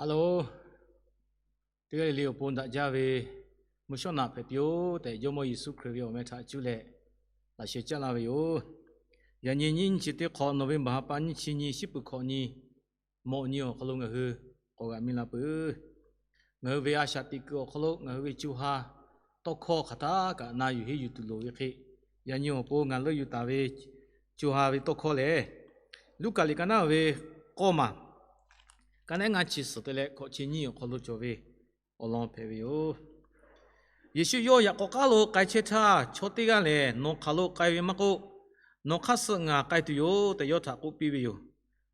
Hello, teˇ g'aˇ le le awˬ pon daꞈ jaˇ ve mvuhˇ shawˉ naꞈ hpehꞈ piˇ-oˆ tehꞈ, Jawˇmawˇ Yeˍsuˆ Hkriꞈ ve awˬ meh htaꞈ cuˇ leh laꞈ sheh caˉ laˇ ve yoˬ. Yaꞈ nyi nyiˇ nyi chi teˇ hk'awꞈ, November ha pa nyiˇ chi nyi, shiˉ peuˬ hkawꞈ nyi, mawꞈ nyi awˬ hk'aw lo ngaˬ hui k'awꞈ g'aꞈ mi la peuˬ. Ngaˬ hui ve a shaꞈ teꞈ kuiˬ awˬ hk'aw lo ngaˬ hui ve co ha tawˇ hkawˇ hk'aˬ htaˇ kaꞈ na yuˬ henˇ yuˬ tuˬ loˍ ve hk'e, yaꞈ nyi awˬ pon ngaˬ leuˆ yuˬ taˍ ve co ha ve tawˇ hkawˇ lehˬ, Luˉkaꞈ liꞈ ka naˉ ve k'awˇ maˬ, ka naˉ ngaˇ chi suhˍ te leh hkawꞈ chi nyiˇ awˬ hk'aw lo cawˬ ve awˬ lawn hpehꞈ ve yoˬ. Yeˍsuˆ yawˇ yaꞈ k'aw k'aˉ lo k'ai chehˇ htaˇ, chaw teˇ g'aˇ lehˬ, Nawˬ hk'aˬ lo k'ai ve maˇ k'oˆ, nawˬ hk'aˇ suh ngaˬ k'ai tuˬ yoˬ tehꞈ yawˇ htaꞈ k'oˆ piˇ ve yoˬ.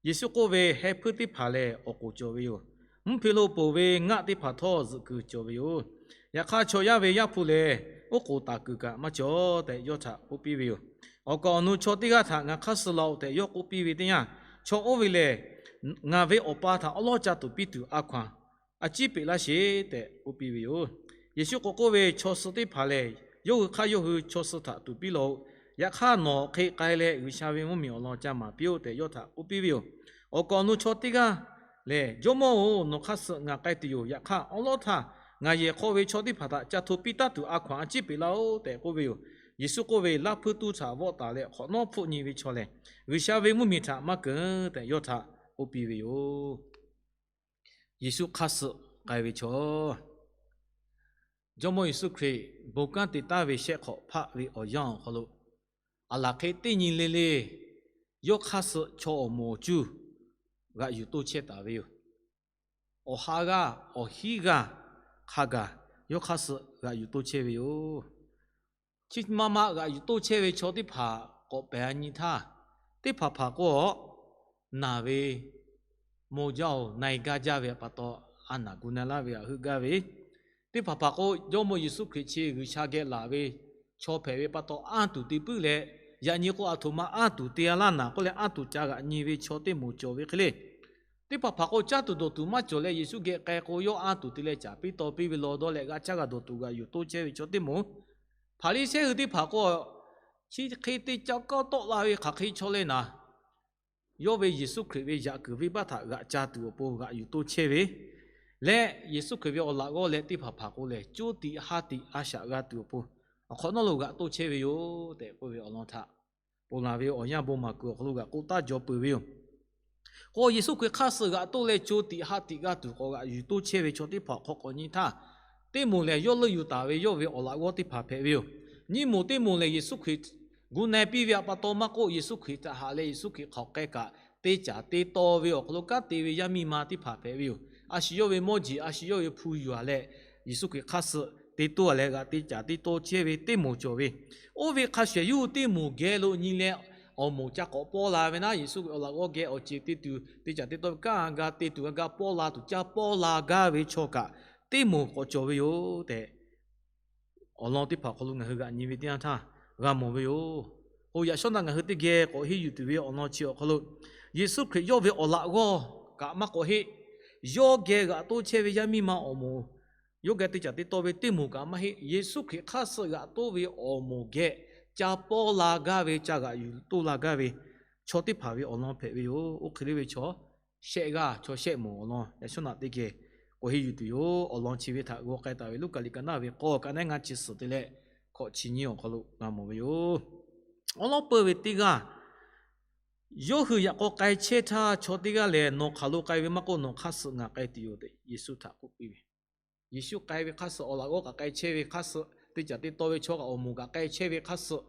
Yeˍsuˆ k'oˆ ve, Heh hpuiˇ teˇ hpaˍ lehˬ awˬ k'oˍ cawˬ ve yoˬ. Mvuhˇ hpe lo ponˬ ve ngaˆ teˇ hpaˍ htawˇ zuhꞈ kuiˬ cawˬ ve yoˬ. Yaꞈ hk'aˇ, chaw yaˇ ve Yaˇ hpu lehˬ, oˉ k'oˍ taˍ kuiˬ kaꞈ maˇ cawˬ tehꞈ yawˇ htaꞈ k'oˆ piˇ ve yoˬ. Awˬ kaˍ awˬ nu chaw teˇ g'aˇ htaꞈ ngaˬ hk'aˇ suh laˬ-oꞈ tehꞈ yawˇ k'oˆ piˇ ve teˇ yanˇ, chaw oˇ ve lehˬ, ngaˬ ve Awˬ pa htaꞈ awˉ lawˉ ca tuˬ piˇ tuˬ a hkaw-anˬ a ciˉ peꞈ laˇ sheˍ tehꞈ k'oˆ piˇ ve yoˬ. Yeˍsuˆ k'awꞈ k'oˆ ve, Chaw suh teˇ hpaˍ lehˬ, yawˇ hui hk'aˇ yawˇ hui chaw suh htaꞈ tuˍ piˇ laˬ-oꞈ. Yaꞈ hk'aˇ, nawˬ hk'e k'ai leh G'uiˬsha ve mvuhˇmiˬ awˬ lawn ca maˍ piˇ-oˆ tehꞈ yawˇ htaꞈ k'oˆ piˇ ve yoˬ. Awˬ kaˍ awˬ nu chaw teˇ g'aˇ lehˬ, Jawˇmawˇ-oˬ, nawˬ hk'aˇ suh ngaˬ k'ai tuˬ yoˬ. Yaꞈ hk'aˇ, awˉ lawˉ htaˇ ngaˬ yehˬ hk'aw ve chaw teˇ hpaˍ htaꞈ ca hto piˇ taˉ tuˬ a hkaw-anˬ a ciˉ peꞈ laˇ-oˆ tehꞈ k'oˆ ve yoˬ. Yeˍsuˆ k'oˆ ve, Laˇ hpuiˇ tuˇ htaꞈ vawˆ taˍ leh hk'awꞈ nawˉ hpfuhˆ nyi ve chaw lehˬ, G'uiˬsha ve mvuhˇmiˬ htaꞈ maˇ keunˍ tehꞈ yawˇ htaꞈ k'oˆ piˇ ve yoˬ. Yeˍsuˆ hk'aˇ suh k'ai ve chaw. Jawˇmawˇ Yeˍsuˆ Hkriꞈ bon kanˉ te taˍ ve shehˆ hk'awꞈ hpaˆ ve awˬ yanˇ awˬ hk'aw lo, aˬ laˬ hk'e teˇ nyi le le yawˇ hk'aˇ suh chaw awˬ moˍ awˬ cuˇ g'aꞈ yuˬ toˇ chehˇ taˍ ve yoˬ. Awˬ ha g'aˇ awˬ hinˉ g'aˇ hk'a gaˬ yawˇ hk'aˇ suh g'aꞈ yuˬ toˇ chehˇ ve yoˬ. Chi ma ma g'aꞈ yuˬ toˇ chehˇ ve chaw teˇ hpaˍ k'awꞈ pehˍ a nyi htaˇ, teˇ hpaˍ hpaˍ k'o, naˬ ve maw jaˇ-oˬ, na-e gaˇ jaˇ ve pa taw, a naˬ gu na laˇ ve htaꞈ heuˆ gaˇ ve, teˇ hpaˍ hpaˍ k'o, Jawˇmawˇ Yeˍsuˆ Hkriꞈ chi G'uiˬsha geh laˬ ve chaw hpehꞈ ve pa taw anˇ tuˬ te puiˉ leh, yaꞈ nyi k'o, aˬ htoꞈ ma anˇ tuˬ te-a laˇ naˬ k'oˆ leh anˇ tuˬ ca g'aꞈ nyi ve chaw teˇ moˍ cawˬ ve hk'e le. Teˇ hpaˍ hpaˍ k'o, caˇ tuˬ dawˬ tuˬ maˇ cawˬ leh Yeˍsuˆ geh k'ai k'o, yawˇ anˇ tuˬ te leh caˍ piˇ taw piˇ ve law dawˇ leh g'a caˇ g'a dawˬ tuˬ g'aꞈ yuˬ toˇ chehˇ ve chaw teˇ moˍ. Hpaˍriˍsehˇ hui teˇ hpaˍ k'o, chi hk'e te ca kawˇ tawˆ la ve hk'aˬ hk'e chaw leh naˍ, yawˇ ve Yeˍsuˆ Hkriꞈ ve yaꞈ kuiˬ venˇbaˆ htaꞈ g'aꞈ ca tuˬ awˬ pon g'aꞈ yuˬ toˇ chehˇ ve leh, Yeˍsuˆ Hkriꞈ ve awˬ laꞈ g'awˇ leh teˇ hpaˍ hpaˍ k'o lehˬ, co tiꞈ ha tiꞈ a shaꞈ g'a tuˬ awˬ pon awˬ hk'awꞈ nawˉ lo g'aꞈ toˇ chehˇ ve yoˬ tehꞈ k'oˆ ve awˬ lawn htaꞈ, ponˬ laˬ ve awˬ yanˇ bon maˍ kuiˬ awˬ hk'aw lo g'aꞈ k'oˆ taˉ jaw peuˬ ve yoˬ. K'o, Yeˍsuˆ Hkriꞈ hk'aˇ suh g'aꞈ toˇ leh co tiꞈ ha tiꞈ g'a tuˬ k'awꞈ g'aꞈ yuˬ toˇ chehˇ ve chaw teˇ hpaˍ hk'aw k'awꞈ nyi htaˇ, teˇ moˍ lehˬ yawˇ leuˆ yuˬ taˍ ve yawˇ ve awˬ laꞈ g'awˇ teˇ hpaˍ hpehꞈ ve yoˬ. Nyiˇ moˍ teˇ moˍ lehˬ, Yeˍsuˆ Hkriꞈ gu na-e piˇ ve pa taw maˇ k'oˆ, Yeˍsuˆ Hkriꞈ htaꞈ haꞈ leh Yeˍsuˆ Hkriꞈ hk'aoˬ k'ai kaꞈ te caˍ te taw ve awˬ hk'aw lo kanˉ te ve yaˇ miˇ ma teˇ hpaˍ hpehꞈ ve yoˬ. A shu yawˇ ve mawˇ jeˬ, a shu yawˇ ve hpu yuˬ-a leh, Yeˍsuˆ Hkriꞈ hk'aˇ suh te toˇ-a leh g'aꞈ te caˍ te taw chehˇ ve teˇ moˍ cawˬ ve. Oˇ ve hk'a shuˍ shuˍ yawˇ hui teˇ moˍ geh lo nyi leh, awˬ moˍ ca k'awꞈ pawˇ la ve naˉ, Yeˍsuˆ Hkriꞈ awˬ laꞈ g'awˇ geh awˬ ceˬ te tuˬ, te caˍ te taw ve kanˉ a ga te tuˬ g'a ga pawˇ la tuˬ ca pawˇ la gaˇ ve chaw kaꞈ teˇ moˍ k'awꞈ cawˬ ve yoˬ tehꞈ, awˬ lawn teˇ hpaˍ hk'aw lo ngaˬ hui g'aꞈ nyi ve teˇ yanˇ htaˇ g'a mawˬ ve yoˬ. K'o, yaꞈ shawˉ naꞈ ngaˬ hui teˇ geh k'awꞈ henˇ yuˬ tuˬ ve awˬ lawn chi awˬ hk'aw lo, Yeˍsuˆ Hkriꞈ yawˇ ve awˬ laꞈ g'awˇ kaꞈ maˇ k'awꞈ heˆ. Yawˇ geh g'aꞈ toˇ chehˇ ve yaˇ miˇ ma awˬ moˍ, yawˇ geh te caˍ te taw ve teˇ moˍ kaꞈ maˇ heˆ. Yeˍsuˆ Hkriꞈ hk'aˇ suh g'aꞈ toˇ ve awˬ moˍ geh ca pawˇ la gaˇ ve, ca g'aꞈ yuˬ toˇ la gaˇ ve chaw teˇ hpaˍ ve awˬ lawn hpehꞈ ve yoˬ. Oˇ hk'e le ve chaw shehˆ g'aˇ, chaw shehˆ moˍ awˬ lawn yaꞈ shawˉ naꞈ teˇ geh k'awꞈ henˇ yuˬ tuˬ yoˬ. Awˬ lawn chi ve htaꞈ g'aw k'ai taˍ ve Luˉkaꞈ liꞈ ka naˉ ve k'awˇ, ka naˉ ngaˇ chi suhˍ te leh hkawꞈ chi nyiˇ awˬ hk'aw lo g'a mawˬ ve yoˬ. Awˉ lawˉ peuˇ ve teˇ g'aˇ, yawˇ hui yaꞈ k'aw k'ai chehˇ htaˇ, chaw teˇ g'aˇ lehˬ, Nawˬ hk'aˬ lo k'ai ve maˇ k'oˆ, nawˬ hk'aˇ suh ngaˬ k'ai tuˬ yoˬ tehꞈ Yeˍsuˆ htaꞈ k'oˆ piˇ ve. Yeˍsuˆ k'ai ve hk'aˇ suh, awˬ laꞈ g'awˇ kaꞈ k'ai chehˇ ve hk'aˇ suh, te caˍ te taw ve chaw kaꞈ awˬ moˍ kaꞈ k'ai chehˇ ve hk'aˇ suh,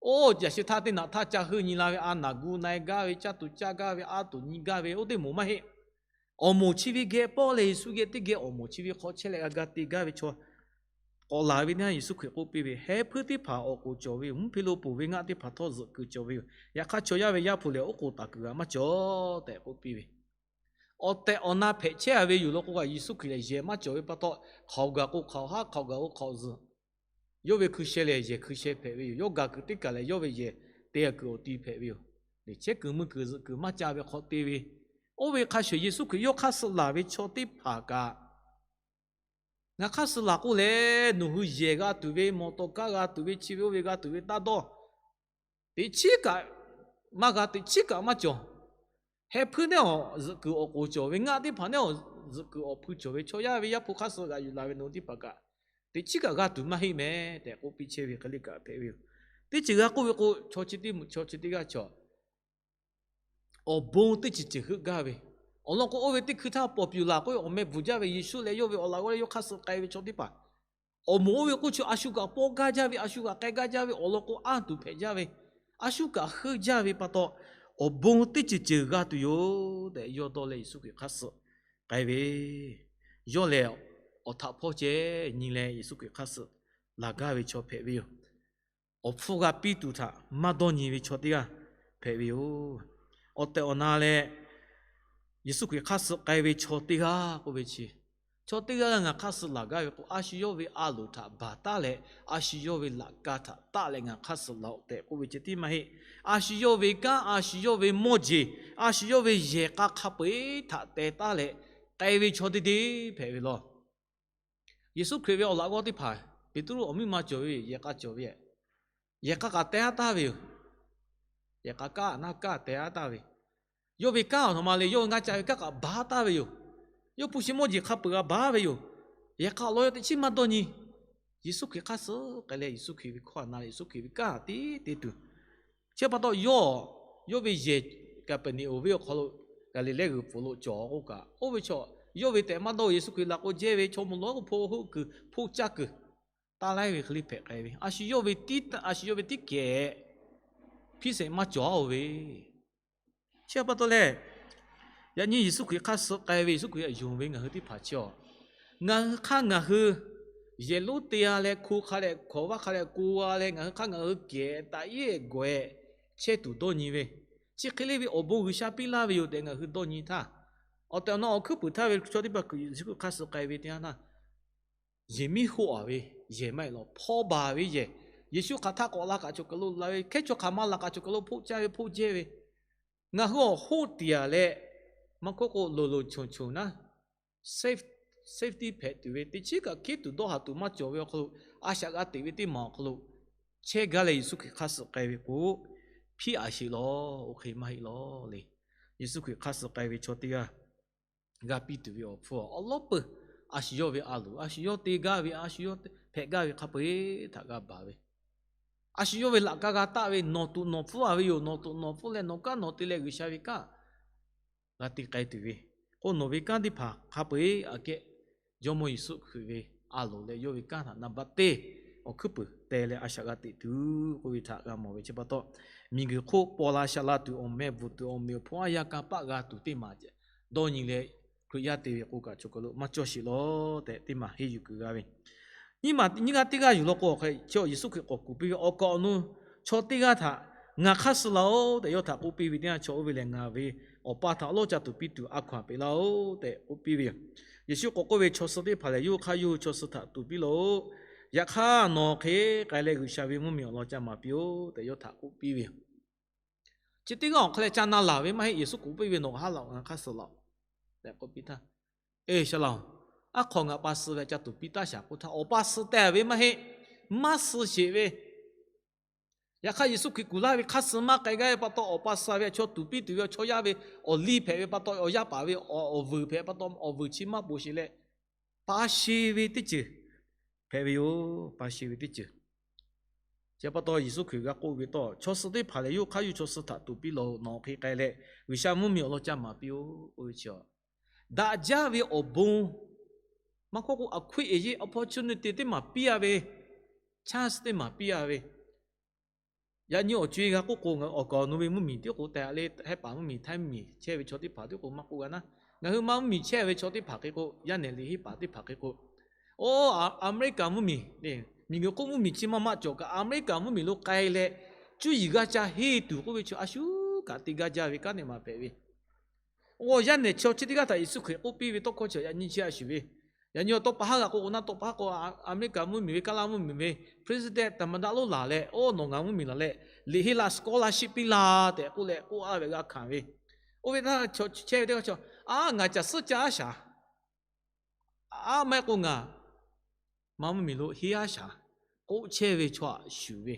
oˇ yaꞈ sheh htaˇ teˇ naꞈ htaˇ ca heuˆ nyi la ve, a naˬ gu na-e gaˇ ve, caˇ tuˬ caˇ gaˇ ve, aˉ tuˬ nyi gaˇ ve, oˇ teˇ moˍ maˇ heˆ. Awˬ moˍ chi ve geh pawˇ leh Yeˍsuˆ geh teˇ geh awˬ moˍ chi ve hk'aw chehˇ leh g'a ga te gaˇ ve chaw k'awꞈ laˬ ve teˇ yanˇ, Yeˍsuˆ Hkriꞈ k'oˆ piˇ ve, Heh hpuiˇ teˇ hpaˍ awˬ k'oˍ cawˬ ve yoˬ. Mvuhˇ hpe lo ponˬ ve ngaˆ teˇ hpaˍ htawˇ zuhꞈ kuiˬ cawˬ ve yoˬ. Yaꞈ hk'aˇ, chaw yaˇ ve Yaˇ hpu lehˬ, oˉ k'oˍ taˍ kuiˬ g'a maˇ cawˬ tehꞈ k'oˆ piˇ ve. Awˬ tehˬ awˬ na hpehꞈ chehˇ-a ve yoˬ law k'o, Yeˍsuˆ Hkriꞈ lehˬ yehˬ maˇ cawˬ ve pa taw, hk'aoˍ gaˬ k'o hk'aoˍ haˉ, hk'aoˍ gaˬ k'o hk'aoˍ zuhꞈ. Yawˇ ve hkui sheh lehˬ yehˬ hkui sheh hpehꞈ ve yoˬ. Yawˇ gaˬ kuiˬ teˇ kaˬ lehˬ yawˇ ve yehˬ te kuiˬ awˬ ti hpehꞈ ve yoˬ. Chehˇ kuiˬ mui kuiˬ zuhꞈ kuiˬ maˇ ca ve hk'aw te ve. Oˇ ve hk'a shuˍ Yeˍsuˆ Hkriꞈ yawˇ hk'aˇ suh laˬ ve chaw teˇ hpaˍ kaꞈ, Ngaˬ hk'aˇ suh laˬ k'oˆ leh, nawˬ hui yehˬ g'a tuˬ ve, mawˬ tawˍ kaˇ g'a tuˬ ve, chi ve oˇ ve g'a tuˬ ve taˇ dawˇ. Teꞈ chiˉ kaꞈ maˇ g'a, teꞈ chiˉ kaꞈ maˇ cawˬ. Heh hpuiˇ neˉ awˬ zuhꞈ kuiˬ awˬ k'oˍ cawˬ ve, ngaˆ teˇ hpaˍ neˉ awˬ zuhꞈ kuiˬ awˬ hpui cawˬ ve chaw yaˇ ve Yaˇ hpu hk'aˇ suh g'aꞈ yuˬ laˬ ve nawˬ hui teˇ hpaˍ kaꞈ teꞈ chiˉ kaꞈ g'a tuˬ maˇ heˆ meh tehꞈ k'oˆ piˇ chehˇ ve hk'e le kaꞈ hpehꞈ ve yoˬ. Teˇ ceuˬ g'a k'oˆ ve k'o, chaw chi teˇ mvuhˇ chaw chi teˇ g'aˇ chaw awˬ bon teˇ ceuˬ ceuˬ heuˆ gaˇ ve, awˬ lawn k'o, oˇ ve teˇ hkui htaˇ popular k'oˆ ve awˬ meh bvuhˬ jaˇ ve Yeˍsuˆ leh yawˇ ve awˬ laꞈ g'awˇ leh yawˇ hk'aˇ suh k'ai ve chaw teˇ hpaˍ awˬ moˍ oˇ ve k'oˆ chi a shu kaꞈ pawˇ gaˇ jaˇ ve, a shu kaꞈ k'ai gaˇ jaˇ ve, awˬ lawn k'o, anˇ tuˬ hpehꞈ jaˇ ve, a shu kaꞈ heuˆ jaˇ ve pa taw, awˬ bon teˇ ceuˬ ceuˬ g'a tuˬ yoˬ tehꞈ, yawˇ dawˇ leh Yeˍsuˆ Hkriꞈ hk'aˇ suh k'ai ve, yawˇ lehˬ awˬ htaꞈ hpawˇ ceh nyi leh Yeˍsuˆ Hkriꞈ hk'aˇ suh laˬ gaˇ ve chaw hpehꞈ ve yoˬ. Awˬ hpfuhˇ g'a piˇ tuˬ htaꞈ maˇ dawˇ nyi ve chaw teˇ g'aˇ hpehꞈ ve yoˬ. Awˬ tehˬ awˬ na leh, Yeˍsuˆ Hkriꞈ hk'aˇ suh k'ai ve chaw teˇ g'aˇ k'oˆ ve chi, chaw teˇ g'aˇ g'a ngaˬ hk'aˇ suh laˬ gaˇ ve k'o, a shu yawˇ ve a loˍ htaꞈ baˬ taˉ leh, a shu yawˇ ve laꞈ ka htaꞈ taˆ leh ngaˬ hk'aˇ suh laˬ-oꞈ tehꞈ k'oˆ ve ceh tiˉ maˇ heˆ. A shu yawˇ ve kanˉ, a shu yawˇ ve mawˇ jeˬ, a shu yawˇ ve yehˬ k'a hk'a peu-eˬ htaꞈ teh taˉ leh k'ai ve chaw teˇ deˇ hpehꞈ ve law. Yeˍsuˆ Hkriꞈ ve awˬ laꞈ g'awˇ teˇ hpaˍ, Peˍtruˆ awˬ miˇ ma cawˬ ve yehˬ k'a cawˬ ve, yehˬ k'a kaꞈ teh haˉ taˍ ve yoˬ. Yehˬ k'a kaˇ naˇ kaˇ teh haˉ taˍ ve, yawˇ ve kanˉ awˬ htoꞈ ma le, yawˇ ve ngaˇ ca ve kanˉ kaꞈ baˬ taˍ ve yoˬ. Yawˇ hpu shi mawˇ jeˬ hk'a peu-eˬ g'a baˬ ve yoˬ. Yehˬ k'a awˬ lawn yawˇ teꞈ chiˉ maˇ dawˇ nyi. Yeˍsuˆ Hkriꞈ hk'aˇ suh k'ai leh, Yeˍsuˆ Hkriꞈ ve hkawˇ a na leh Yeˍsuˆ Hkriꞈ ve kanˉ te te tuˬ, chi pa taw yawˇ, yawˇ ve yehˬ Kaˍpeˍneˍonˍ venˇ awˬ hk'aw lo, Gaˍliˍlehˇ g'uiˬ pfuhˍ lo cawˬ k'oˆ kaꞈ, oˇ ve chaw yawˇ ve tehꞈ maˇ dawˇ-o. Yeˍsuˆ Hkriꞈ laˬ k'o jehˇ ve chaw mawˇ lawˉ k'o hpoˆ heuˆ kuiˬ hpoˆ caˇ kuiˬ taˇ laiˉ ve hk'e le hpehꞈ k'ai ve, a shu yawˇ ve tiˉ kehˬ hpiˇ shehˍ maˇ cawˬ a-oˬ ve. Chi pa taw leh, yaꞈ nyi Yeˍsuˆ Hkriꞈ hk'aˇ suh k'ai ve, Yeˍsuˆ Hkriꞈ htaꞈ yonˍ ve ngaˬ hui teˇ hpaˍ chi awˬ, ngaˬ hui hk'aˇ ngaˬ hui yehˬ lonˉ te-a leh hko hk'a leh hkawˍ vaˇ hk'a leh ko-a leh ngaˬ hui hk'aˇ ngaˬ hui kehˬ taꞈ iˉ-ehˍ gawˬ-ehˍ chehˇ tuˬ dawˇ nyi ve, chi hk'e le ve awˬ bon G'uiˬsha piˇ laˇ ve yoˬ tehꞈ ngaˬ hui dawˇ nyi htaˇ, awˬ tehˬ awˬ na awˬ hkuiˉ puiˍ htaˇ ve chaw teˇ hpaˍ kuiˬ Yeˍsuˆ Hkriꞈ hk'aˇ suh k'ai ve teˇ yanˇ htaˇ, yehˬ miˉ hoˆ-a ve, yehˬ maˇ heˆ law hpawˇ baˬ ve yehˬ, Yeˍsuˆ hk'aˬ htaˇ k'awꞈ la kaꞈ cawˬ kaˬ lo la ve, hkehˉ chaw hk'aˬ ma la kaꞈ cawˬ kaˬ lo hpoˆ caˇ ve hpoˆ jehˇ ve, ngaˬ hui awˬ hoˆ tiˍ-a leh, maˇ k'oˆ k'o loˍ loˍ chonˍ chonˍ naˉ safety hpehꞈ tuˬ ve, teˇ chiˉ kaꞈ hkiˉ tuˬ dawˇ haˍ tuˬ maˇ cawˬ ve awˬ hk'aw lo, a shaꞈ g'a teꞈ ve teˇ maˬ awˬ hk'aw lo chehˇ gaˇ leh Yeˍsuˆ Hkriꞈ hk'aˇ suh k'ai ve k'o, hpiˇ-a sheˍ law, oˇ hk'e maˇ heˆ law le. Yeˍsuˆ Hkriꞈ hk'aˇ suh k'ai ve chaw teˇ g'aˇ g'a piˇ tuˬ ve awˬ hpfuhˇ awˬ lawˉ peuˬ, a shu yawˇ ve a loˍ, a shu yawˇ te gaˇ ve, a shu yawˇ hpehꞈ gaˇ ve hk'a peu-eˬ htaꞈ g'a baˬ ve, a shu yawˇ ve laꞈ ka g'a taˆ ve, nawˬ tuꞈ nawˬ hpfuhˇ-a ve yoˬ, nawˬ tuꞈ nawˬ hpfuhˇ leh nawˬ kanˉ nawˬ te leh G'uiˬsha ve kanˉ g'a te k'ai tuˬ ve, k'o nawˬ ve kanˉ teˇ hpaˍ hk'a peu-eˬ aꞈ kehˉ Jawˇmawˇ Yeˍsuˆ Hkriꞈ ve a loˍ leh yawˇ ve kanˉ htaꞈ naˍ baˆ teˇ awˬ hkuiˉ puiˍ te leh a shaꞈ g'a teꞈ tuˬ k'oˆ ve htaꞈ g'a mawˬ ve chi pa taw, miˬguiˬ hk'oˆ paw la shaˍ la tuˬ awˬ meh bvuhˬ tuˬ awˬ meꞈ awˬ hponˇ aˉ yaˇ kanˇ paˆ g'a tuˬ teˇ maˬ dawˇ nyi leh, Hkriꞈ yaˇ te ve k'o kaꞈ cawˬ kaˬ lo maˇ cawˇ sheˍ law tehꞈ teˇ maˬ henˇ yuˬ kuiˬ g'a ve, nyiˇ maˬ nyiˇ g'aˇ teˇ g'aˇ yuˬ law k'o, awˬ hk'e chi Yeˍsuˆ Hkriꞈ k'awꞈ kuˬ piˇ ve, awˬ kaˍ awˬ nu chaw teˇ g'aˇ htaꞈ ngaˬ hk'aˇ suh laˬ-oꞈ tehꞈ yawˇ htaꞈ k'oˆ piˇ ve teˇ yanˇ, chaw oˇ ve lehˬ, Ngaˬ ve Awˬ pa htaꞈ lawˇ ca tuˍ piˇ tuˬ a hkaw-anˬ peꞈ laˇ-oꞈ tehꞈ k'oˆ piˇ ve yoˬ. Yeˍsuˆ k'awꞈ k'oˆ ve, Chaw suh teˇ hpaˍ lehˬ, yawˇ hui hk'aˇ yawˇ hui chaw suh htaꞈ tuˍ piˇ laˬ-oꞈ. Yaꞈ hk'aˇ, nawˬ hk'e k'ai leh G'uiˬsha ve mvuhˇmiˬ awˬ lawn ca maˍ piˇ-oˆ tehꞈ yawˇ htaꞈ k'oˆ piˇ ve yoˬ. Chi teˇ g'aˇ awˬ hk'aw leh ca na laˬ ve maˇ heˆ. Yeˍsuˆ k'oˆ piˇ ve, Nawˬ haˉ laꞈ ngaˬ hk'aˇ suh laˬ-oꞈ tehꞈ k'oˆ piˇ htaˇ, Eˬ, saˍ laꞈ-oˬ, aˉ hk'aw ngaˬ pa suh ve ca tuˍ piˇ taˇ shaˍ k'oˆ htaˇ, Awˬ pa suh teh ve maˇ heˆ, maˇ suh sheˍ ve. Yaꞈ hk'aˇ, Yeˍsuˆ Hkriꞈ kuˬ laˇ ve hk'aˇ suh maˇ k'ai gaˇ ve pa taw, Awˬ pa suh ve chaw tuˍ piˇ tuˬ ve awˬ chaw yaˇ ve awˬ liˇ hpehꞈ ve pa taw, awˬ yaˇ paˍ ve awˬ vuiˬ hpehꞈ pa taw, awˬ vuiˬ chi maˇ poˬ sheˍ leh, pa sheˍ ve teˇ ceuˬ hpehꞈ ve yoˬ. Pa sheˍ ve teˇ ceuˬ. Chi pa taw, Yeˍsuˆ Hkriꞈ g'a k'oˆ ve tawˇ, Chaw suh teˇ hpaˍ lehˬ, yawˇ hui hk'aˇ yawˇ hui chaw suh htaꞈ tuˍ piˇ laˬ-oꞈ. Nawˬ hk'e k'ai leh G'uiˬsha mvuhˇmiˬ awˬ lawn ca maˍ piˇ-oˆ k'oˆ ve chi, daꞈ jaˇ ve awˬ bon, maˇ k'oˆ k'o, a hkuiˉ eˍ yeˇ opportunity teˇ maˬ piˇ-a ve, chance teˇ maˬ piˇ-a ve, yaꞈ nyi awˬ co-e g'a k'oˆ k'o, awˬ kaˍ awˬ nu ve mvuhˇmiˬ tiˉ k'o, tehꞈ le, Hehˉ paˍ mvuhˇmiˬ, Htaiˇ mvuhˇmiˬ chehˇ ve chaw teˇ hpaˍ tiˉ k'o maˇ k'oˆ g'a naˉ, ngaˬ hui ma mvuhˇmiˬ chehˇ ve chaw teˇ hpaˍ hk'e k'o, yaˇ nehˬ liꞈ henˇ paˍ teˇ hpaˍ hk'e k'o, oˇ, America mvuhˇmiˬ, miˬguiˬ hk'oˆ mvuhˇmiˬ chi maˇ maˇ cawˬ kaꞈ, America mvuhˇmiˬ lo k'ai leh cuˇ yiˍ g'aˇ ca henˇ tuˬ k'oˆ ve chi a shu kaꞈ te gaˇ jaˇ ve kanˉ teˇ maˬ hpehꞈ ve. Oˇ, yaˇ nehˬ chaw chi teˇ g'aˇ htaꞈ Yeˍsuˆ Hkriꞈ k'oˆ piˇ ve tawˇ hkawˇ chi yaꞈ nyi chi a shuˍ ve, yaꞈ nyi awˬ tawˇ pa haˉ g'a k'oˆ k'o naˉ, tawˇ pa haˉ k'o, America mvuhˇmiˬ ve, Kaˇlaˇ mvuhˇmiˬ ve president သမ္မတ lonˉ laˬ leh, Oˇ, nawˬ ngaˬ mvuhˇmiˬ laˬ leh, liꞈ henˇ laˇ, scholarship piˇ laˇ tehꞈ k'oˆ leh k'oˆ-a ve g'a hkanˍ ve. Oˇ ve htaˇ chehˇ ve teˇ g'aˇ chaw, Aˉ, ngaˬ caˬ suhˉ caˇ-a shaˍ. Aˉ, maˇ heˆ k'o ngaˬ ma mvuhˇmiˬ lo henˇ-a shaˍ k'oˆ chehˇ ve chaw a shuˍ ve.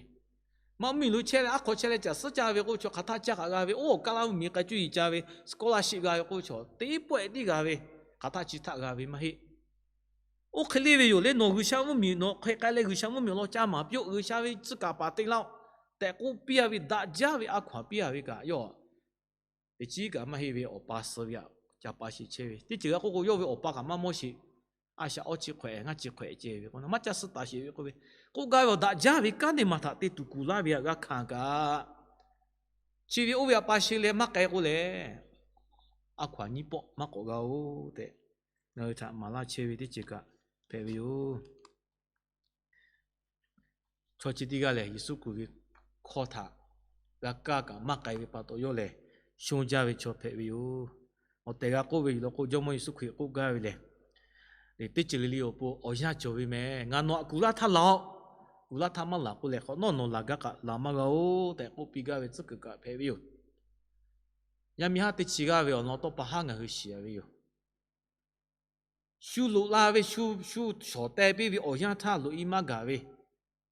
Ma mvuhˇmiˬ lo chehˇ leh, aˉ hk'aw chehˇ leh caˬ suhˉ caˇ ve k'oˆ ve chaw hk'aˬ htaˇ caˇ kaꞈ g'a ve, oˇ Kaˇlaˇ mvuhˇmiˬ k'ai cuˇ yiˍ ca ve, scholarship g'a ve k'oˆ ve chaw teˇ pawehˇ tiˉ g'a ve, hk'aˬ htaˆ chi htaˆ g'a ve maˇ heˆ. Oˇ hk'e le ve yoˬ le, nawˬ G'uiˬsha mvuhˇmiˬ nawˬ hk'e k'ai leh G'uiˬsha mvuhˇmiˬ awˬ lawn ca maˍ piˇ-oˆ, G'uiˬsha ve tcuh kaˍ paˍ te laˇ-oˆ tehꞈ k'oˆ piˇ-a ve daꞈ jaˇ ve a hkaw-anˬ piˇ-a ve kaꞈ yawˇ teꞈ chiˉ kaꞈ maˇ heˆ ve awˬ pa suh ve aꞈ ca pa sheˍ chehˇ ve. Teˇ ceuˬ g'a k'oˆ k'o, yawˇ ve awˬ pa kaꞈ maˇ mawˇ sheˍ. A shaꞈ awˇ chi hk'awehꞈ ngaˇ chi hk'awehꞈ ceh ve k'o, maˇ ca suh taˍ sheˍ ve k'oˆ ve, k'oˆ gaˇ ve awˬ daꞈ jaˇ ve kanˉ teˇ maˬ htaꞈ te tuˬ kuˬ laˇ ve htaꞈ g'a hkanˍ kaꞈ, chi ve oˇ ve aꞈ pa sheˍ leh maˇ k'ai k'o lehˬ, a hkaw-anˬ nyiˇ pawˆ maˇ k'awꞈ g'a-oˬ tehꞈ, ngaˬ hui htaꞈ maˍ laˇ chehˇ ve teˇ ceuˬ kaꞈ hpehꞈ ve yoˬ. Chaw chi teˇ g'aˇ lehˬ, Yeˍsuˆ Hkriꞈ ve hkawˇ htaꞈ g'a kaˇ kaꞈ maˇ k'ai ve pa taw yawˇ lehˬ, shonˇ jaˇ ve chaw hpehꞈ ve yoˬ. Awˬ tehˬ g'a k'oˆ ve yoˬ law k'o, Jawˇmawˇ Yeˍsuˆ Hkriꞈ k'oˆ gaˇ ve lehˬ, teˇ ceuˬ le le awˬ pon awˬ yanˇ cawˬ ve mehˬ. Ngaˬ nawˬ aꞈ kuˬ laˇ htaˇ laˬ-oꞈ. Kuˬ laˇ htaˇ maˇ laˬ k'o lehˬ, hk'awꞈ nawˉ nawˬ laˬ gaˇ kaꞈ laˬ maˇ g'a-oˬ tehꞈ k'oˆ piˇ gaˇ ve tcuhˉ kuiˬ kaꞈ hpehꞈ ve yoˬ. Yaˇ miˇ haˉ teˇ chi g'aˇ ve awˬ lawn tawˇ pa haˉ ngaˬ hui shiˍ-a ve yoˬ. Shu loꞈ la ve, shu, shu shawˍ teh piˇ ve awˬ yanˇ htaˇ loꞈ-e maˇ gaˬ ve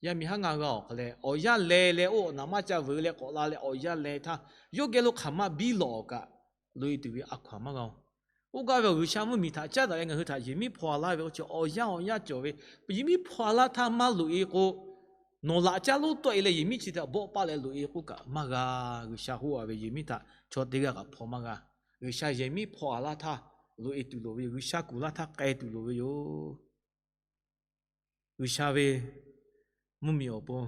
yaˇ miˇ haˉ ngaˇ g'a-oˬ hk'a leh, awˬ yanˇ leh leh oˇ awˬ naˍ maˇ ca vuiˬ leh k'awꞈ la leh awˬ yanˇ leh htaˇ, yawˇ geh lo hk'aˬ ma biˇ lawꞈ-awˬ kaꞈ loꞈ-e tuˬ ve a hkaw-anˬ maˇ g'a-oˬ. Oˇ gaˇ ve awˬ G'uiˬsha mvuhˇmiˬ htaꞈ caˉ daꞈ leh ngaˬ hui htaꞈ yehˬ miˉ hpaw-a laˇ ve awˬ ceuˬ awˬ yanˇ awˬ yanˇ cawˬ ve, yehˬ miˉ hpaw-a laˇ htaˇ maˇ loꞈ-e k'o, nawˬ laꞈ caˉ lonˉ tawˆ-e leh yehˬ miˉ chi htaꞈ bawˆ paˆ leh loꞈ-e k'oˆ kaꞈ maˇ g'a. G'uiˬsha hoˆ-a ve yehˬ miˉ htaꞈ chaw teˇ g'aˇ kaꞈ hpaw maˇ g'a. G'uiˬsha yehˬ miˉ hpaw-a laˇ htaˇ loꞈ-e tuˬ loˍ ve yoˬ. G'uiˬsha kuˬ laˇ htaˇ k'ai tuˬ loˍ ve yoˬ. G'uiˬsha ve mvuhˇmiˬ awˬ pon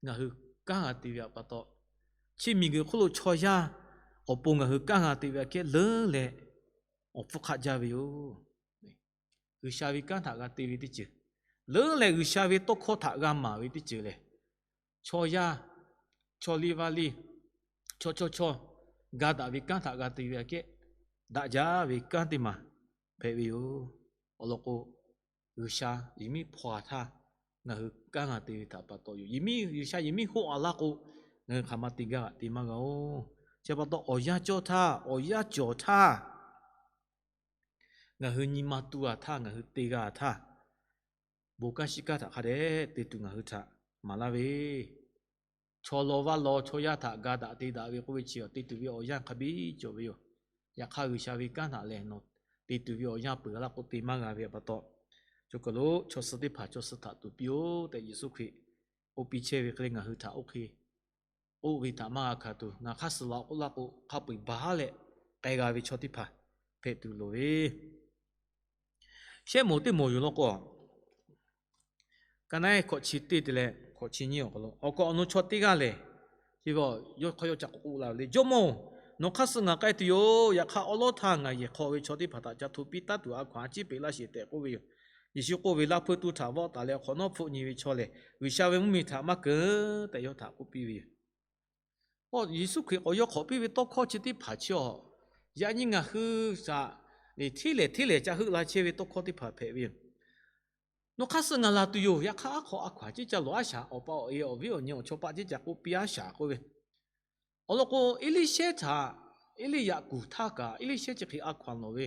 ngaˬ hui kanˉ g'a te ve pa taw, chi miˬguiˬ hk'oˆ lo chaw yaˇ awˬ pon ngaˬ hui kanˉ g'a te ve aꞈ kehˉ leuˉ leh awˬ hpfuhˇ hk'aˆ jaˇ ve yoˬ. G'uiˬsha ve kanˉ htaꞈ g'a te ve teˇ ceuˬ, leuˉ leh G'uiˬsha ve tawˇ hkawˇ htaꞈ g'a maˍ ve teˇ ceuˬ lehˬ, chaw yaˇ, chaw liˇ vaˇ liˇ, chaw chaw chaw ga daꞈ ve kanˉ htaꞈ g'a te ve aꞈ kehˉ daꞈ jaˇ ve kanˉ teˇ maˬ hpehꞈ ve yoˬ. Awˬ lawn k'o, G'uiˬsha yehˬ miˉ hpaw-a htaˇ ngaˬ hui kanˉ g'a te ve htaꞈ pa taw yoˬ. Yehˬ miˉ, G'uiˬsha yehˬ miˉ hoˆ-a laˇ k'o, ngaˬ hui hk'aˬ ma te gaˇ g'aꞈ te maˇ g'a-oˬ. Chi pa taw awˬ yanˇ cawˇ htaˇ, awˬ yanˇ cawˬ htaˇ, ngaˬ hui nyi ma tu-a htaˇ, ngaˬ hui te g'a-a htaˇ, bon kanˉ shiˉ kanˉ htaꞈ hk'a dehꞈ te tuˬ ngaˬ hui htaꞈ maˍ laˇ ve, chaw law vaˇ law chaw yaˇ htaꞈ ga daꞈ te daꞈ ve k'oˆ ve chi te tuˬ ve awˬ yanˇ hk'a biˇ cawˬ ve yoˬ. Yaꞈ hk'aˇ G'uiˬsha ve kanˉ htaꞈ lehˬ nawˬ te tuˬ ve awˬ yanˇ peuˬ laˇ k'o te maˇ g'a ve pa taw, chaw hk'aw lo chaw suh teˇ hpaˍ chaw suh htaꞈ tuˍ piˇ-oˆ tehꞈ Yeˍsuˆ Hkriꞈ k'oˆ piˇ chehˇ ve hk'e leh ngaˬ hui htaꞈ oˇ hk'e k'oˆ ve htaꞈ maˇ g'a hkanˍ tuˬ, ngaˬ hk'aˇ suh laꞈ k'oˆ laˇ k'o hk'a peu-eˬ baˬ haˉ leh k'ai g'a ve chaw teˇ hpaˍ hpehꞈ tuˬ loˍ ve, shehˆ moˍ teˇ moˍ yoˬ law k'o, ka naˉ hkawꞈ chi teˇ te leh hkawꞈ chi nyiˇ awˬ hk'aw lo, awˬ kaˍ awˬ nu chaw teˇ g'aˇ lehˬ, chi ve yawˇ hk'aw yawˇ ca k'oˆ k'oˆ la ve le, Jawˇmawˇ-oˬ, nawˬ hk'aˇ suh ngaˬ k'ai tuˬ yoˬ. Yaꞈ hk'aˇ awˉ lawˉ htaˇ ngaˬ yehˬ hk'aw ve chaw teˇ hpaˍ htaꞈ ca hto piˇ taˉ tuˬ a hkaw-anˬ a ciˉ peꞈ laˇ sheˍ tehꞈ k'oˆ ve yoˬ. Yeˍsuˆ k'oˆ ve, Laˇ hpuiˇ tuˇ htaꞈ vawˆ taˍ leh hk'awꞈ nawˉ hpfuhˆ nyi ve chaw lehˬ, G'uiˬsha ve mvuhˇmiˬ htaꞈ maˇ keunˍ tehꞈ yawˇ htaꞈ k'oˆ piˇ ve yoˬ. Yeˍsuˆ Hkriꞈ k'awꞈ yawˇ hk'awꞈ piˇ ve tawˇ hkawˇ chi teˇ hpaˍ chi-a, yaꞈ nyi ngaˬ hui shaꞈ le hteˇ lehˍ hteˇ lehˍ ca heuˆ la chehˇ ve tawˇ hkawˇ teˇ hpaˍ hpehꞈ ve yoˬ. Nawˬ hk'aˇ suh ngaˬ laˬ tuˬ yoˬ. Yaꞈ hk'aˇ aˉ hk'aw a hkaw-anˬ ciˉ ca lawˬ aˉ shaˍ, awˬ pa awˬ e awˬ viˉ awˬ nyi awˬ chawˇ paˆ ciˉ ca k'oˆ piˇ aˉ shaˍ k'oˆ ve. Awˬ lawn k'o, Eˇliˇshehˇ htaꞈ Eˇliˇyaꞈ kuˬ htaˇ kaꞈ Eˇliˇshehˇ chi hk'e a hkaw-anˬ lawˬ ve,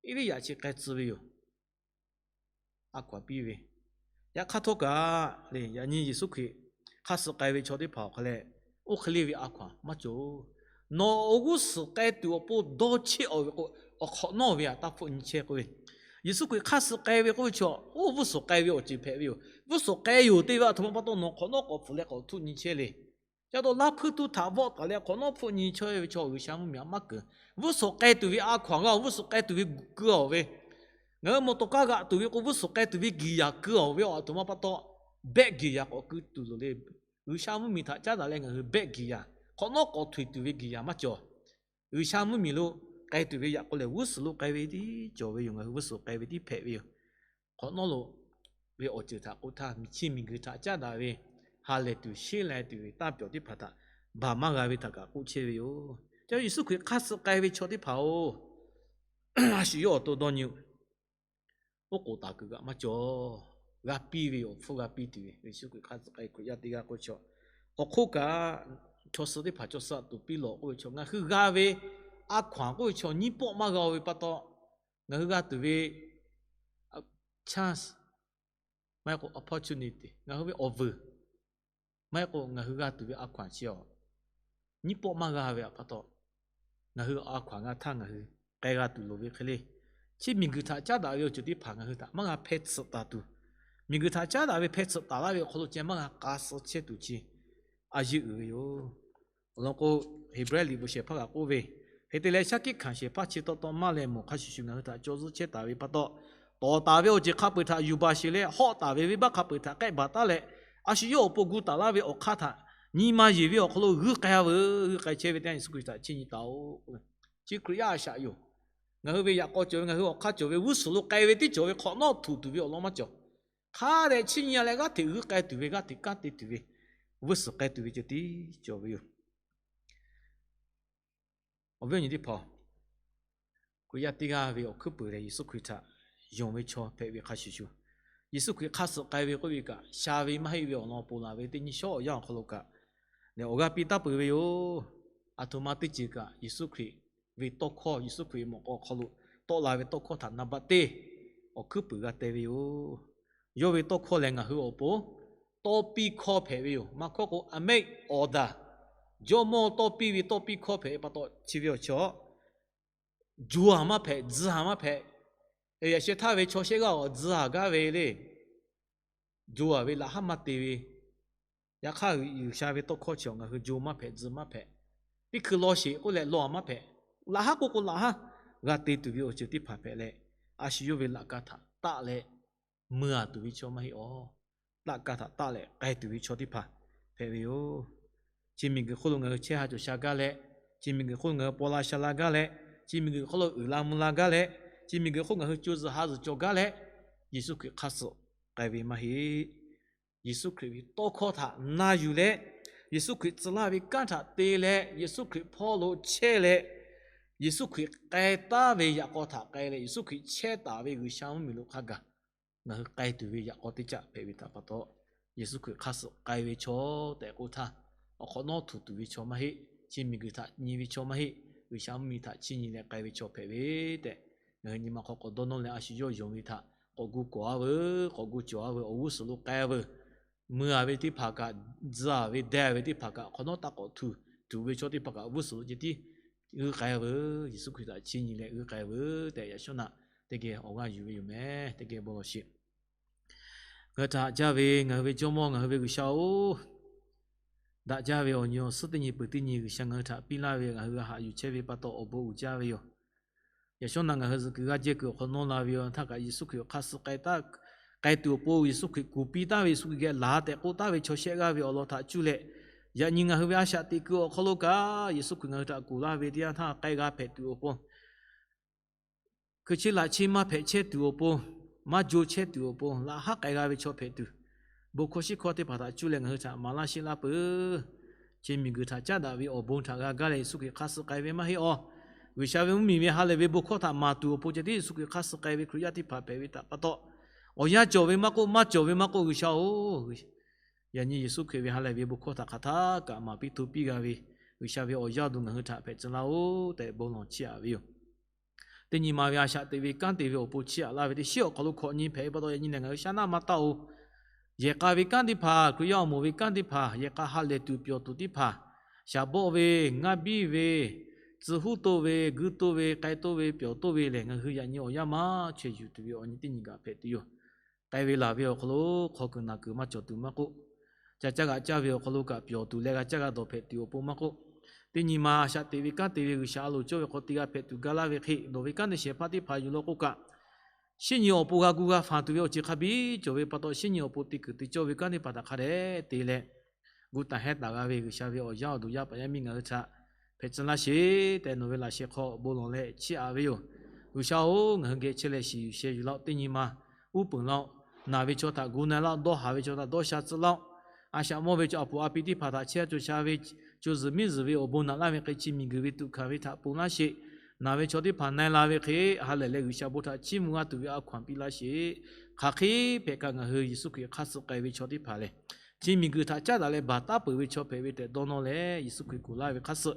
Eˇliˇyaꞈ chi k'ai tcuh ve yoˬ. A hkaw-anˬ piˇ ve, yaꞈ hk'aˇ htawˇ kaꞈ le, yaꞈ nyi Yeˍsuˆ Hkriꞈ hk'aˇ suh k'ai ve chaw teˇ hpaˍ awˬ hk'a leh, oˇ hk'e le ve a hkaw-anˬ maˇ cawˬ. Nawˬ awˬ g'uˇ suhˍ k'ai tuˬ awˬ pon dawˇ cheˆ-a ve k'o, awˬ hk'awꞈ nawˉ ve htaꞈ taˇ hpfuhˆ nyi chehˇ k'oˆ ve. Yeˍsuˆ Hkriꞈ hk'aˇ suh k'ai ve k'oˆ ve chi, oˇ g'uˇ suhˍ k'ai ve awˬ ceuˬ hpehꞈ ve yoˬ. G'uˇ suhˍ k'ai yoˬ te ve aˬ htoꞈ ma pa taw nawˬ hk'awꞈ nawˉ k'awꞈ hpfuhˆ leh k'awꞈ htuˆ nyi chehˇ le. Ca taw Laˇ hpuiˇ tuˇ htaꞈ vawˆ taˍ leh hk'awꞈ nawˉ hpfuhˆ nyi chehˇ ve chaw G'uiˬsha mvuhˇmiˬ htaꞈ maˇ keunˍ. G'uˇ suhˍ k'ai tuˬ ve a hkaw-anˬ g'a, g'uˇ suhˍ k'ai tuˬ ve keu-awˬ ve, ngaˬ hui mawˬ tawˬ kaˇ g'aꞈ tuˬ ve k'o, g'uˇ suhˍ k'ai tuˬ ve giˬ yaˍ keu-awˬ ve aˬ htoꞈ ma pa taw, behˆ giˬ yaˍ k'awꞈ keu tuˬ loˍ le. G'uiˬsha mvuhˇmiˬ htaꞈ caˉ daꞈ leh ngaˬ hui behˆ giˬ yaˍ, hk'awꞈ nawˉ k'awꞈ htoꞈ e tuˬ ve giˬ yaˍ maˇ cawˬ. G'uiˬsha mvuhˇmiˬ lo k'ai tuˬ ve yaꞈ k'o lehˬ, g'uˇ suhˍ lo k'ai ve tiˉ cawˬ ve yoˬ. Ngaˬ hui g'uˇ suhˍ k'ai ve tiˉ hpehꞈ ve yoˬ. Hk'awꞈ nawˉ lo ve awˬ ceuˬ htaꞈ k'oˆ htaˇ, miˬ chi miˬguiˬ htaꞈ caˉ daꞈ ve ha lehˬ tuˬ sheˉ leh tuˬ ve tanˇ pyawˬ teˇ hpaˍ htaꞈ baˬ maˇ g'a ve htaꞈ kaꞈ k'oˆ chehˇ ve yoˬ. Ca Yeˍsuˆ Hkriꞈ hk'aˇ suh k'ai ve chaw teˇ hpaˍ-oˬ, a shu yawˇ awˬ to dawˇ nyi-oˬ. Oˉ k'oˍ taˍ kuiˬ kaꞈ maˇ cawˬ. G'a piˇ ve awˬ hpfuhˇ g'a piˇ tuˬ ve, Yeˍsuˆ Hkriꞈ hk'aˇ suh k'ai Hkriꞈ yaˇ teˇ g'aˇ k'oˆ ve chaw, awˬ hk'oˆ kaꞈ chaw suh teˇ hpaˍ chaw suh tuˬ piˇ lawˬ k'oˆ ve chaw, ngaˬ hui g'a ve a hkaw-anˬ k'oˆ ve chaw nyiˇ pawˆ maˇ g'a-o ve pa taw, ngaˬ hui g'a tuˬ ve chance, maˇ heˆ k'o opportunity, ngaˬ hui ve awˬ vuiˬ, maˇ heˆ k'o ngaˬ hui g'a tuˬ ve a hkaw-anˬ chi-a, nyiˇ pawˆ maˇ g'a ve pa taw, ngaˬ hui a hkaw-anˬ g'a htaˇ ngaˬ hui k'ai g'a tuˬ loˍ ve hk'e le. Chi miˬguiˬ htaꞈ caˉ daꞈ ve awˬ ceuˬ teˇ hpaˍ ngaˬ hui htaꞈ maˇ g'a hpehˇ tsuhꞈ taˍ tuˬ, miˬguiˬ htaꞈ caˉ daꞈ ve hpehˇ tsuhꞈ taˍ laˇ ve awˬ hk'aw lo ceh maˇ g'a k'a suh chehˇ tuˬ chi a yeˇ uiˍ ve yoˬ. Awˬ lawn k'o, Heˍbrehˇ liꞈ bvuhꞈ shehˍ hpaˇ kaꞈ k'oˆ ve, hk'e te leh shaˉ hkiˆ hkanˍ shehˍ hpaˇ chi taw taw maˇ leh mawˬ hk'a shuˍ shuˍ ngaˬ hui htaꞈ caw zuhˇ chehˇ taˍ ve pa taw, tawˍ taˍ ve awˬ ceuˬ hk'a peu-eˬ htaꞈ yuˬ baˬ sheˍ leh, hawˆ taˍ ve venˇbaˆ hk'a peu-eˬ htaꞈ k'ehˆ baˬ taˉ leh, a shu yawˇ awˬ pon gu taˍ laˇ ve awˬ hk'aˇ htaꞈ nyi ma yeˬ ve awˬ hk'aw lo g'uiˇ k'ai-a veuˬ. G'uiˇ k'ai chehˇ ve teˇ yanˇ Yeˍsuˆ Hkriꞈ htaꞈ chiˇ nyi taˍ-oꞈ. Chi Hkriꞈ yaˇ a shaꞈ yoˬ. Ngaˬ hui ve yaꞈ k'aw cawˬ ve, ngaˬ hui awˬ hk'aˇ cawˬ ve, g'uˇ suhˍ lo k'ai ve teˇ cawˬ ve hk'awꞈ nawˉ htuꞈ tuˬ ve awˬ lawn maˇ cawˬ. Hk'a dehꞈ chiˇ nyi-a leh g'aˇ hteꞈ g'uiˇ k'ai tuˬ ve, g'aˇ hteꞈ kanˉ te tuˬ ve, g'uˇ suhˍ k'ai tuˬ ve ceh tiˉ cawˬ ve yoˬ. Awˬ viˉ awˬ nyi teˇ hpaˍ-oˬ, Hkriꞈ yaˇ teˇ g'aˇ ve awˬ hkuiˉ puiˍ lehˬ, Yeˍsuˆ Hkriꞈ htaꞈ yonˍ ve chaw hpehꞈ ve hk'a shuˍ shuˍ, Yeˍsuˆ Hkriꞈ hk'aˇ suh k'ai ve k'oˆ ve kaꞈ, sha ve maˇ heˆ ve awˬ lawn ponˬ laˬ ve teˇ nyi shawˉ awˬ yanˇ awˬ hk'aw lo kaꞈ, leh awˬ g'aˇ piˇ taˉ peuˬ ve yoˬ. A htoꞈ ma teˇ ceuˬ kaꞈ Yeˍsuˆ Hkriꞈ ve tawˇ hkawˇ, Yeˍsuˆ Hkriꞈ ve mawꞈ k'aw awˬ hk'aw lo tawˆ la ve tawˇ hkawˇ htaꞈ naˍ baˆ teˇ awˬ hkuiˉ puiˍ g'a teh ve yoˬ. Yawˇ ve tawˇ hkawˇ lehˬ, ngaˬ hui awˬ pon tawˇ piˇ hkawˇ hpehꞈ ve yoˬ. Maˇ hkawˇ k'o, a mehˆ awˬ daˍ, Jawˇmawˇ tawˇ piˇ ve tawˇ piˇ hkawˇ hpehꞈ ve pa taw, chi ve awˬ chi awˬ, jo-a maˇ hpehꞈ, tzuhˇ-a maˇ hpehꞈ. Yaꞈ sheh htaˇ ve chaw shehˆ g'aˇ awˬ tzuhˇ-a gaˇ ve le. Jo-a ve laꞈ haˉ maˇ te ve. Yaꞈ hk'aˇ, G'uiˬsha ve tawˇ hkawˇ chi awˬ ngaˬ hui jo maˇ hpehꞈ, tzuhˇ maˇ hpehꞈ. Teˇ hkui law sheˍ k'oˆ leh law-a maˇ hpehꞈ. Laꞈ haˉ k'oˆ k'o laꞈ haˉ g'a te tuˬ ve awˬ ceuˬ teˇ hpaˍ hpehꞈ leh, a shu yawˇ ve laꞈ ka htaꞈ taˆ leh mui-a tuˬ ve chaw maˇ heˆ awˬ, laꞈ ka htaꞈ taˆ leh k'ai tuˬ ve chaw teˇ hpaˍ hpehꞈ ve yoˬ. Chi miˬguiˬ hk'oˆ lo ngaˬ hui chehˇ ha cawˬ sha gaˇ leh, chi miˬguiˬ hk'oˆ lo ngaˬ hui paw la sha la gaˇ leh, chi miˬguiˬ hk'oˆ lo uiˍ la mvuh la gaˇ leh, chi miˬguiˬ hk'oˆ ngaˬ hui co zuhˬ ha zuhˬ cawˬ gaˇ leh, Yeˍsuˆ Hkriꞈ hk'aˇ suh k'ai ve maˇ heˆ. Yeˍsuˆ Hkriꞈ ve tawˇ hkawˇ htaꞈ na yuˬ leh, Yeˍsuˆ Hkriꞈ tcuh laˇ ve kanˉ htaꞈ te leh, Yeˍsuˆ Hkriꞈ hpawˇ lo chehˇ leh, Yeˍsuˆ Hkriꞈ k'ai taˉ ve yaꞈ k'aw htaꞈ k'ai leh, Yeˍsuˆ Hkriꞈ chehˇ taˍ ve G'uiˬsha mvuhˇmiˬ lo hk'a gaˬ ngaˬ hui k'ai tuˬ ve yaꞈ k'aw teˇ caˆ hpehꞈ ve htaꞈ pa taw, Yeˍsuˆ Hkriꞈ hk'aˇ suh k'ai ve chaw tehꞈ k'oˆ htaˇ, awˬ hk'awꞈ nawˉ htuꞈ tuˬ ve chaw maˇ heˆ. Chi miˬguiˬ htaꞈ nyi ve chaw maˇ heˆ. G'uiˬsha mvuhˇmiˬ htaꞈ chiˇ nyi leh k'ai ve chaw hpehꞈ ve tehꞈ, ngaˬ hui nyi ma hk'aw k'awꞈ dawˇ nawˇ leh, a shu yawˇ yonˍ ve htaꞈ k'awꞈ gu kawˍ-a veuˬ, k'awꞈ gu cawˬ-a veuˬ, awˬ g'uˇ suhˍ lo k'ai-a veuˬ. Mui-a ve teˇ hpaˍ kaꞈ, tzuhˇ-a ve deh ve teˇ hpaˍ kaꞈ, awˬ hk'awꞈ nawˉ taˇ k'awꞈ htuꞈ tuˬ ve chaw teˇ hpaˍ kaꞈ g'uˇ suhˍ lo ceh tiˉ g'uiˇ k'ai-a veuˬ. Yeˍsuˆ Hkriꞈ htaꞈ chiˇ nyi leh g'uiˇ k'ai-a veuˬ tehꞈ, yaꞈ shawˉ naꞈ teˇ geh awˬ g'aˇ yuˬ ve yoˬ mehˍ. Teˇ geh bon lawˬ sheˍ. Ngaˬ hui htaꞈ haꞈ jaˇ ve ngaˬ hui ve Jawˇmawˇ, ngaˬ hui ve G'uiˬsha-oˬ, daꞈ jaˇ ve awˬ nyi awˬ suhˉ teˇ nyi peuˬ teˇ nyi G'uiˬsha ngaˬ hui htaꞈ piˇ laˇ ve, ngaˬ hui g'a haꞈ yuˬ chehˇ ve pa taw awˬ bon uiˍ jaˇ ve yoˬ. Yaꞈ shawˉ naꞈ ngaˬ hui zuhꞈ kuiˬ g'aˇ jehˇ kuiˬ awˬ hk'aw nawˇ la ve yoˬ. Htaˇ kaꞈ Yeˍsuˆ Hkriꞈ awˬ hk'aˇ suh k'ai taˉ, k'ai tuˬ awˬ pon Yeˍsuˆ Hkriꞈ kuˬ piˇ taˍ ve, Yeˍsuˆ Hkriꞈ geh laˬ tehꞈ k'oˆ taˍ ve chaw shehˆ g'aˇ ve awˬ lawn htaꞈ cuˇ leh, yaꞈ nyi ngaˬ hui ve a shaꞈ teꞈ kuiˬ awˬ hk'aw lo kaꞈ Yeˍsuˆ Hkriꞈ ngaˬ hui htaꞈ kuˬ laˇ ve teˇ yanˇ htaˇ k'ai g'a hpehꞈ tuˬ awˬ pon, hkui chehˇ laꞈ chehˇ maˇ hpehꞈ chehˇ tuˬ awˬ pon, maˇ jo chehˇ tuˬ awˬ pon, laꞈ haˉ k'ai g'a ve chaw hpehꞈ tuˬ, bon hkawˇ shiˉ hkawˇ teˇ hpaˍ htaꞈ cuˇ leh ngaˬ hui htaꞈ maˍ laˇ sheˆ laˇ peuˬ. Chi miˬguiˬ htaꞈ caˉ daꞈ ve awˬ bon htaꞈ g'a gaˇ leh Yeˍsuˆ Hkriꞈ hk'aˇ suh k'ai ve maˇ heˆ awˬ, G'uiˬsha ve mvuhˇmiˬ ve ha lehˬ ve bon hkawˇ htaꞈ maˍ tuˬ awˬ pon ceh tiˉ Yeˍsuˆ Hkriꞈ hk'aˇ suh k'ai ve Hkriꞈ yaˇ teˇ hpaˍ hpehꞈ ve htaꞈ pa taw, awˬ yanˇ cawˬ ve maˇ k'oˆ, maˇ cawˬ ve maˇ k'oˆ, G'uiˬsha-oˬ, yaꞈ nyi Yeˍsuˆ Hkriꞈ ve ha lehˬ ve bon hkawˇ htaꞈ hk'aˬ htaˇ kaꞈ maˍ piˇ hto piˇ g'a ve G'uiˬsha ve awˬ yaˇ awˬ duˬ ngaˬ hui htaꞈ hpehꞈ tcuh laˇ-oˬ tehꞈ bon lawˬ chiˇ aꞈ ve yoˬ. Teˇ nyi ma ve a shaꞈ teꞈ ve kanˉ te ve awˬ pon chiˇ aꞈ laˇ ve teˇ shiˉ awˬ hk'aw lo hkawꞈ nyi hpehꞈ ve pa taw, yaꞈ nyi lehˬ ngaˬ hui shaˉ naˆ maˇ taˆ-oˬ. Yehˬ k'a ve kanˉ teˇ hpaˍ, Hkriꞈ yaˇ awˬ moˍ ve kanˉ teˇ hpaˍ, yehˬ k'a ha lehˬ tuˬ pyawˬ tuˬ teˇ hpaˍ, shaˍ bawˆ ve, ngaˇ biˇ ve, tcuh huˉ toˆ ve, guiˇ toˆ ve, k'ai toˆ ve, pyawˬ toˆ ve lehˬ, ngaˬ hui yaꞈ nyi awˬ yanˇ maˇ chaweh yuˬ tuˬ ve awˬ nyi teˇ nyi kaꞈ hpehꞈ tuˬ yoˬ. K'ai ve laˬ ve awˬ hk'aw lo hk'aw kuiˬ naˬ kuiˬ maˇ cawˬ tuˬ maˇ k'oˆ, ca caˇ g'aꞈ caˇ ve awˬ hk'aw lo kaꞈ pyawˬ tuˬ leh g'a caˇ g'a dawˬ hpehꞈ tuˬ awˬ pon maˇ k'oˆ, teˇ nyi ma a shaꞈ teꞈ ve kanˉ te ve G'uiˬsha a loˍ cawˇ ve hk'aw te g'a hpehꞈ tuˬ ga laˇ ve hk'e, nawˬ ve kanˉ te shehˍ hpaˇ teˇ hpaˍ yuˬ law k'o kaꞈ, shinˉ nyi awˬ pon g'a gu g'a fanˬ tuˬ ve awˬ ceuˬ hk'a biˇ cawˬ ve pa taw, shinˉ nyi awˬ pon te kuiˬ te cawˇ ve kanˉ teˇ hpaˍ htaꞈ hk'a dehꞈ te leh, gu taˍ hehˉ taˍ g'a ve G'uiˬsha ve awˬ yaˇ awˬ duˬ yaˇ paˍ yaˇ miˇ ngaˬ hui htaꞈ hpehꞈ tcuh laˇ sheˍ tehꞈ, nawˬ ve laꞈ sheh hk'aw bon lawˬ leh chiˇ aꞈ ve yoˬ. G'uiˬsha-oˬ, ngaˬ hui geh chehˇ leh shiˍ yuˬ sheh yuˬ laˇ-oˆ. Teˇ nyi ma uˉ peunˍ laˇ-oˆ. Naˬ ve chaw htaꞈ gu na-e laˇ-oˆ. Dawˇ haˍ ve chaw htaꞈ dawˇ sha tcuh laˇ-oˆ. A shaꞈ mawˇ ve chaw a puˍ a pi teˇ hpaˍ htaꞈ chehˇ a co sha ve co zuhˬ miˇ zuhˬ ve awˬ bon naꞈ laˇ ve hk'e, chi miˬguiˬ ve tuꞈ hkanˍ ve htaꞈ ponˬ laˇ sheˍ. Naˬ ve chaw teˇ hpaˍ na-e la ve hk'e, ha lehˬ leh G'uiˬsha bon htaꞈ chiˇ mvuh g'a tuˬ ve a hkaw-anˬ piˇ laˇ sheˍ. Hk'aˬ hk'e hpehꞈ kaꞈ, ngaˬ hui Yeˍsuˆ Hkriꞈ hk'aˇ suh k'ai ve chaw teˇ hpaˍ lehˬ, chi miˬguiˬ htaꞈ caˉ daꞈ leh baˬ taˉ peuˬ ve chaw hpehꞈ ve tehꞈ dawˇ nawˇ leh, Yeˍsuˆ Hkriꞈ kuˬ laˇ ve hk'aˇ suh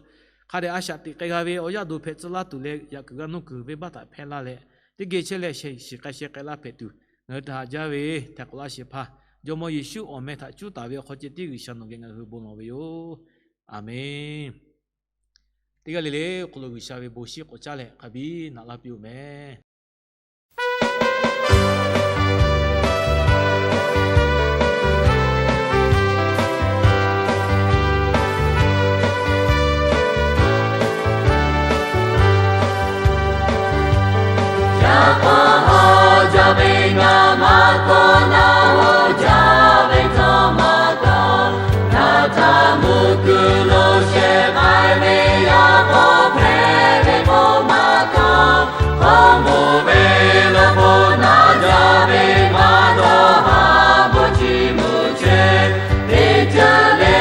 hk'a dehꞈ a shaꞈ teꞈ k'ai g'a ve awˬ yaˇ awˬ duˬ hpehꞈ tcuh laˇ tuˬ leh, yaꞈ kuiˬ g'a nuˇ kuiˬ venˇbaˆ htaꞈ hpehˇ laˇ leh, teˇ geh chehˇ leh shiˍ k'ai sheh k'ai laˇ hpehꞈ tuˬ, ngaˬ hui htaꞈ haꞈ jaˇ ve hteꞈ k'oˆ laˇ shehˍ hpaˇ Jawˇmawˇ Yeˍsuˆ awˬ meh htaꞈ cuˉ taˍ ve awˬ hk'aw ceh tiˉ G'uiˬsha nawˬ geh ngaˬ hui bon lawˬ ve yoˬ. Aˬmenˍ. Teˇ g'aˇ le le awˬ hk'aw lo G'uiˬsha ve bon shiˉ k'awꞈ caˇ leh hk'a biˇ naꞈ laˇ piˇ-oˬ meh. Yaꞈ k'aw haw jaˇ ve ngaˬ maˇ kawˆ, naˆ hoꞈ jaˇ ve htawˇ maˇ kawˆ, ngaˬ htaꞈ mvuhˇ kuiˬ lo shehˍ k'ai ve yaꞈ k'aw hpehꞈ ve k'o maˇ kawˆ, k'awꞈ mvuh ve law k'o naˆ jaˇ ve maˇ dawˇ haˍ, bon chiˇ mvuh chehˇ. Teˇ ceuˬ le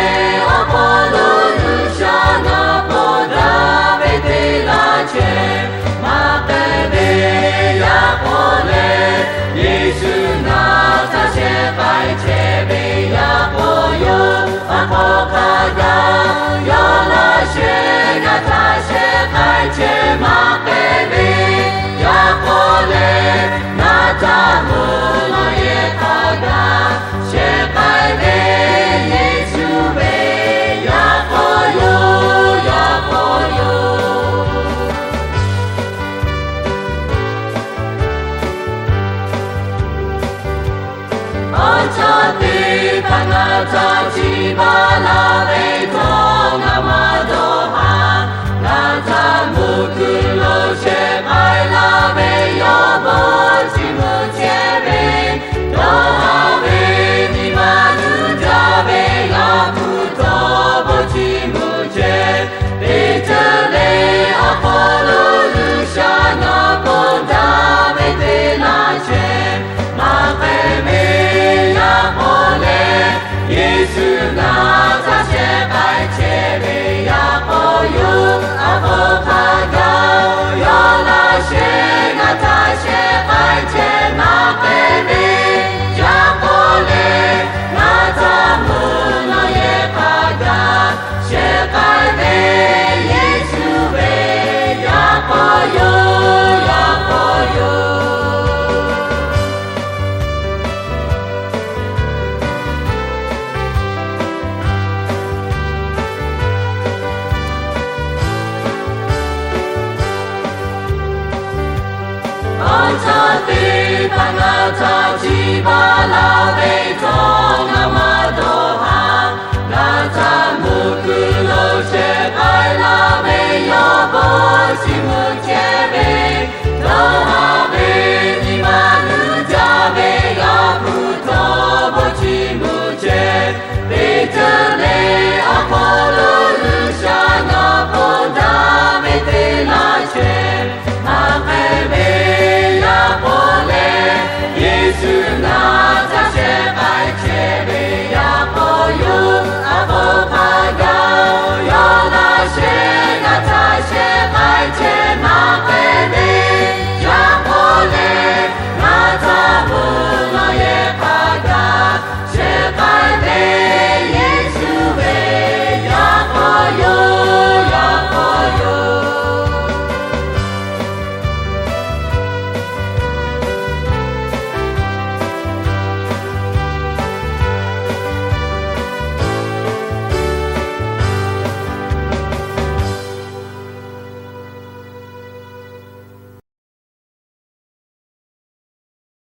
awˬ hk'aw lo G'uiˬsha ngaˬ k'awꞈ daꞈ ve te laˇ chehˇ. Maˇ k'ai ve yaꞈ k'aw leh, Yeˍsuˆ ngaˬ htaꞈ shehˍ k'ai chehˇ ve yaꞈ k'aw yoˬ. A hk'aw hk'a gaˬ yawˇ laꞈ shehˍ ngaˬ htaꞈ shehˍ k'ai chehˇ. Maˇ k'ai ve yaꞈ k'aw leh, ngaˬ htaꞈ mvuhˇ naw yehˬ hk'a gaˬ shehˍ k'ai ve Yeˍsuˆ ve yaꞈ k'aw yoˬ, yaꞈ k'aw yoˬ. Awˬ chawˇ teˇ hpaˍ ngaˬ htaꞈ chiˇ baˬ laˇ ve htawˇ ngaˬ maˇ dawˇ haˍ. Ngaˬ htaꞈ mvuhˇ kuiˬ lo shehˍ k'ai laˇ ve yawˇ bon chiˇ mvuh chehˇ ve, dawˇ haˍ ve nyi ma yuˬ jaˇ ve yaˇ hpu htawˇ bon chiˇ mvuh chehˇ. Teˇ ceuˬ le awˬ hk'aw lo G'uiˬsha ngaˬ k'awꞈ daꞈ ve te laˇ chehˇ. Maˇ k'ai ve yaꞈ k'aw leh, Yeˍsuˆ ngaˬ htaꞈ shehˍ k'ai chehˇ ve yaꞈ k'aw yoˬ. A hk'aw hk'a gaˬ yawˇ laꞈ shehˍ ngaˬ htaꞈ shehˍ k'ai chehˇ. Maˇ k'ai ve yaꞈ k'aw leh, ngaˬ htaꞈ mvuhˇ naw yehˬ hk'a gaˬ shehˍ k'ai ve Yeˍsuˆ ve yaꞈ k'aw yoˬ, yaꞈ k'aw yoˬ. Awˬ chawˇ teˇ hpaˍ ngaˬ htaꞈ chiˇ baˬ laˇ ve htawˇ ngaˬ maˇ dawˇ haˍ. Ngaˬ htaꞈ mvuhˇ kuiˬ lo shehˍ